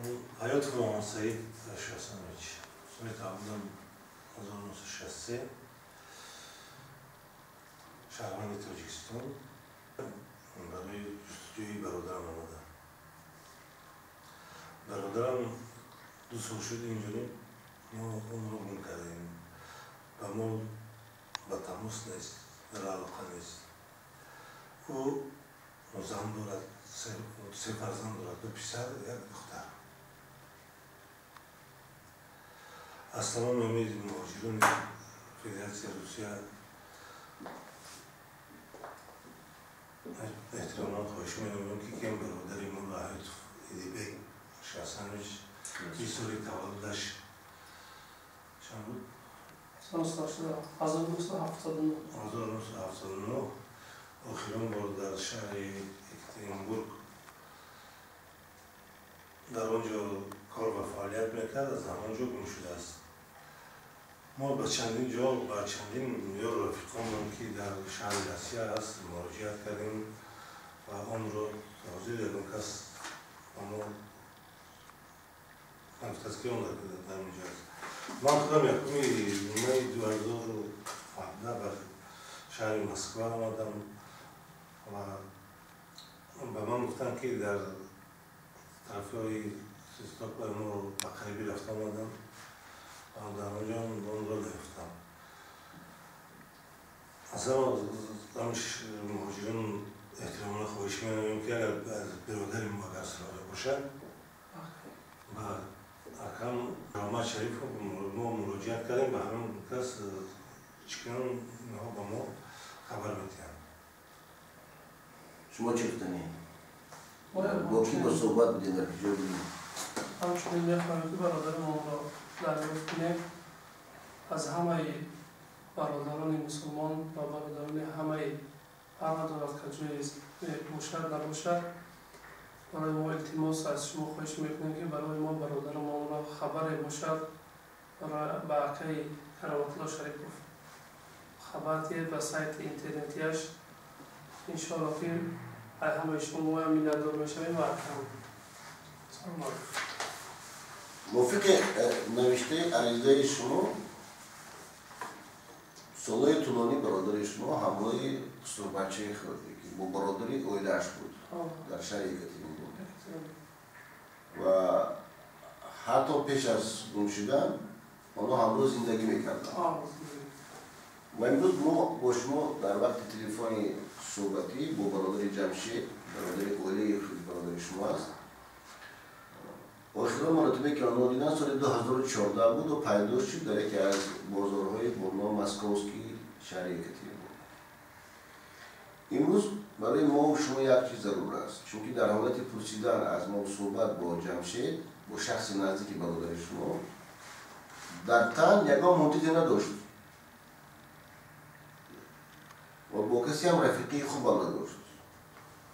Ҳаётов Муҳаммадсаид Шоҳасанович, соли таваллудам 1963, шаҳрванди Тоҷикистон, барои ҷустуҷӯи бародарам омадам. Бародарам 2 сол шуд инҷониб, мо онро гум кардем. Ба мо ба тамос нест, дар алоқа нест. Ӯ зан дорад, 3 фарзанд дорад, 2 писар, 1 духтар. Аз тамоми умеди муҳоҷирони Федератсияи Русия эҳтироман хоҳиш менамоям, ки кем бародари мо Ҳаётов Идибек Шоҳасанович, 20 соли таваллудаш чанд буд? 1979. 1979 охирон бор дар шаҳри Екатеринбург дар он ҷо кор ва фаъолият мекард, аз ҳамон ҷо гум шудааст. Мо ба чандин ҷо, ба чандин ёру рафиқонмон, ки дар шаҳри Россия аст, муроҷиат кардем ва онро ҳозир ягон кас ба мо нагуфтааст, ки он дар он ҷо аст. Ман худам 1 май 2017 ба шаҳри Москва омадам ва ба ман гуфтанд, ки дар тарафҳои Севастополь мо ба қарибӣ рафта омадам ва дар он ҷо онро наёфтам. Аз ҳама муҳоҷирон эҳтиромона хоҳиш менамоем, ки агар аз бародари мо агар суроғе бошад, ба акам Раҳмат Шарифов мо муроҷиат кардем, ба ҳамон кас чӣ кунанд, инҳо ба мо хабар медиҳанд. Шумо чӣ гуфтанед? Бо кӣ бо суҳбат будед, дар куҷо будед? Ҳамчунин мехоҳем, ки бародари моро дарёфт кунем. Аз ҳамаи бародарони мусулмон ва бародарони ҳамаи ҳар надорад, ки ҷое бошад набошад, барои мо илтимос аз шумо хоҳиш мекунем, ки барои мо бародарамонро хабаре бошад, ба акаи Кароматулло Шарипов хабар диҳед ба сайти интернетиаш. Иншоалло, ки ай ҳамаи шумо моям миннатдор мешавем ва акам. Салом алайкум. Мувофиқи навиштаи аризаи шумо, солҳои тӯлонӣ бародари шумо ҳамроҳи суҳбатчаи худ, ки бо бародари оилааш буд дар шаҳри Екатеринбург, ва ҳатто пеш аз гум шудан онҳо ҳамроҳ зиндагӣ мекарданд. Ва имрӯз мо бо шумо дар вақти телефони суҳбатӣ бо бародари Ҷамшед, бародари оилаи худ бародари шумо аст, охирон маротибе ки онҳо диданд соли 2014 буд ва пайдо шуд дар яке аз бозорҳои бо ном Московский шаҳри Екатеринбург. Имрӯз барои мо шумо як чиз зарур аст, чунки дар ҳолати пурсидан аз мо суҳбат бо Ҷамшед, бо шахси наздики бародари шумо, дар тан ягон мунтизе надошт ва бо касе ҳам рафиқии хубам надошт,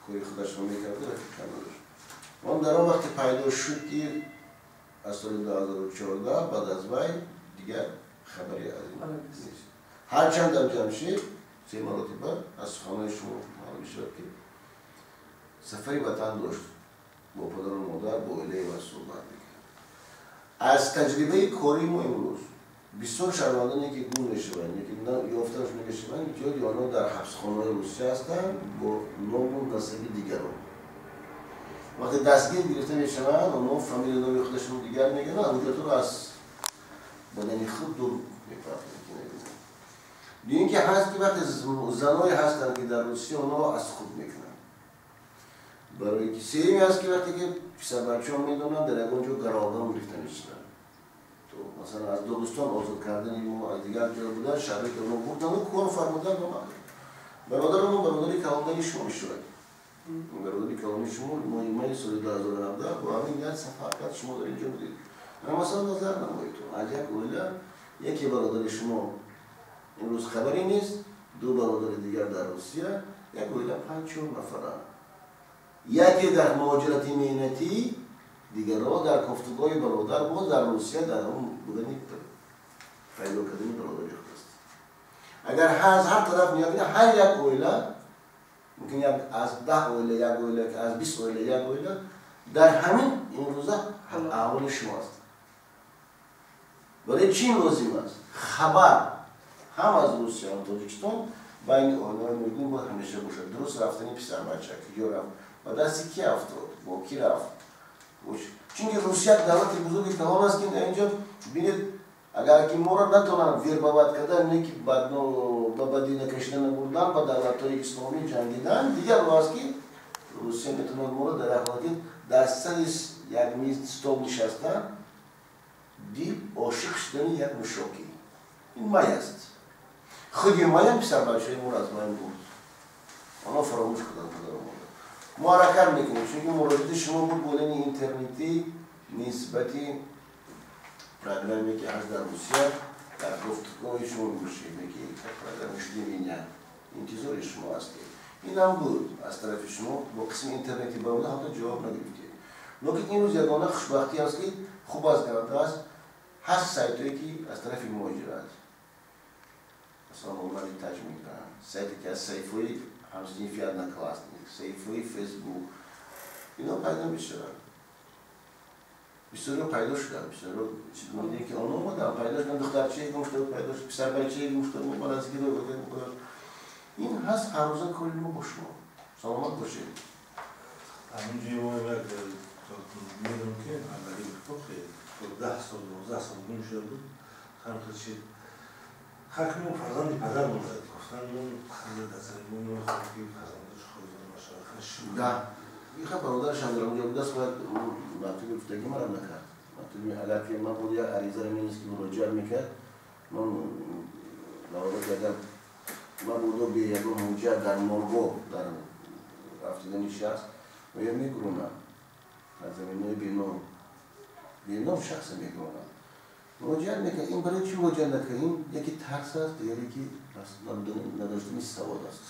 кори худашро мекард, рафиқам надошт. Он дар он вақте пайдо шуд, ки аз соли 2014 баъд аз вай дигар хабаре аз ин нест. Ҳарчанд ам Ҷамшед 3 маротиба аз суханони шумо маълум мешавад, ки сафари ватан дошт, бо падару модар, бо оилаи ва суҳбат мекард. Аз таҷрибаи кории мо имрӯз бисёр шаҳрвандоне, ки гум мешаванд, ки ёфтанаш намешаванд, зиёди онҳо дар ҳабсхонаҳои Русия ҳастанд бо ному насаби дигарон. Вақте дастгир гирифта мешаванд, онҳо фамилия номи худашонро дигар мегиранд, ҳуҷҷатҳоро аз бадани худ дур мепартоянд, ки набинанд. Дуюм ки ҳаст, ки вақте заное ҳастанд, ки дар Русия онҳоро аз худ мекунанд. Барои ки сеюме ҳаст, ки вақте ки писарбачаҳо медонанд, дар ягон ҷо гаровгон гирифта мешаванд. То масалан аз Догистон озод кардани мо, аз дигар ҷо будан, шароити онҳо бурданду кор фармудан омад. Бародарамон бародари калонаи шумо мешавад. Бародари калони шумо моҳи майи соли 2017 бо ҳамин ният сафар кард, шумо дар инҷо будед. Масалан назар намоед, аз як оила яке бародари шумо имрӯз хабаре нест, 2 бародари дигар дар Русия, як оила 5-4 нафаранд. Яке дар муҳоҷирати меҳнатӣ, дигарро дар кофтугоҳи бародар боз дар Русия дар ҳамон будани пайдо кардани бародари худ аст. Агар аз ҳар тараф нигоҳ кунед, ҳар як оила мумкин як аз 10 оила як оила, аз 20 оила як оила Дар ҳамин имрӯза аҳволи шумо аст. Барои чӣ лозим аст? Хабар ҳам аз Русия, ҳам Тоҷикистон байни оилаҳои муҳимин бояд ҳамеша бошад. Дуруст рафтани писарбача куҷо рафт, ба дасти ки афтод, бо ки рафт. Чунки Русия давлати бузурги калон аст, ки дар инҷо бинед, агар ки моро натавонанд вербовать кардан, не ки ба бадӣ накашида набурдан, ба давлатҳои исломӣ ҷангидан, дигар роҳ аст, ки Русия метавонад моро дар як ҳолати дар сари як миз стол нишаста дил ошиқ шудани як нӯшокӣ. Ин май аст. Худи майам писарбачаҳои моро аз байн бурд. Онҳо фаромӯш карданд падару модар. Мо ҳаракат мекунем, чунки муроҷиати шумо буд бо линии интернетӣ нисбати программе, ки ҳаст дар Русия, дар гуфтугӯи шумо мебошед, ки программа «Жди меня», интизори шумо ҳастем. Инам буд аз тарафи шумо бо қисми интернетӣ баромада, ҳатто ҷавоб нагирифтед. Лекин имрӯз ягона хушбахтӣ аст, ки хуб аст, гаранта аст, ҳаст сайтое, ки аз тарафи муҳоҷират, масалан, онлайн таҷ мекунанд, сайте, ки аз саҳифаҳои ҳамсинфи Одноклассник, саҳифаҳои Фейсбук, ино пайдо мешаванд. Бисёриҳо пайдо шуданд, бисёриҳо мебинем, ки онҳо омаданд, пайдо шуданд, духтарчае гум шуда пайдо шуд, писарбачае гум шуда ба наздики. Ин ҳаст ҳаррӯза кори мо бо шумо. Саломат бошед. Ҳаминҷои мо як медонам, ки аввали то 10 сол, 12 сол гум шуда буд. Ҳамхел чиз ҳакмо фарзанди падар монад, гуфтан мо дар сари мо намехоҳем, ки фарзандаш хӯрда нашавад. Да, иха бародарашам дар онҷо будааст, бояд мактуби гуфтагӣ марам накард. Мактуби агар ки ман буд, як аризаро менавист, ки муроҷиат мекард, ман наводати агар ман будо бе ягон ҳуҷҷат дар морго дар рафтидани шахс ва ё мегуронам, дар заминаҳои беном беном шахсе мегуронам. Муроҷиат мекард. Ин барои чӣ муроҷиат накард? Ин яке тарс аст, дигаре ки надоштани савод аст.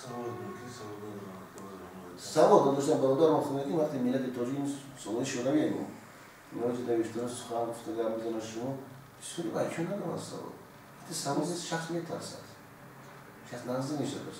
Савод надоштан. Бародарам, худо, ки вақте миллати тоҷик солҳои шӯравӣ мо муроҷиат навиштан, сухан гуфта, гап мезанад, шумо бисёри бачаҳо надоранд савод. Вақте савод нест, шахс метарсад, шахс наздик мешавад.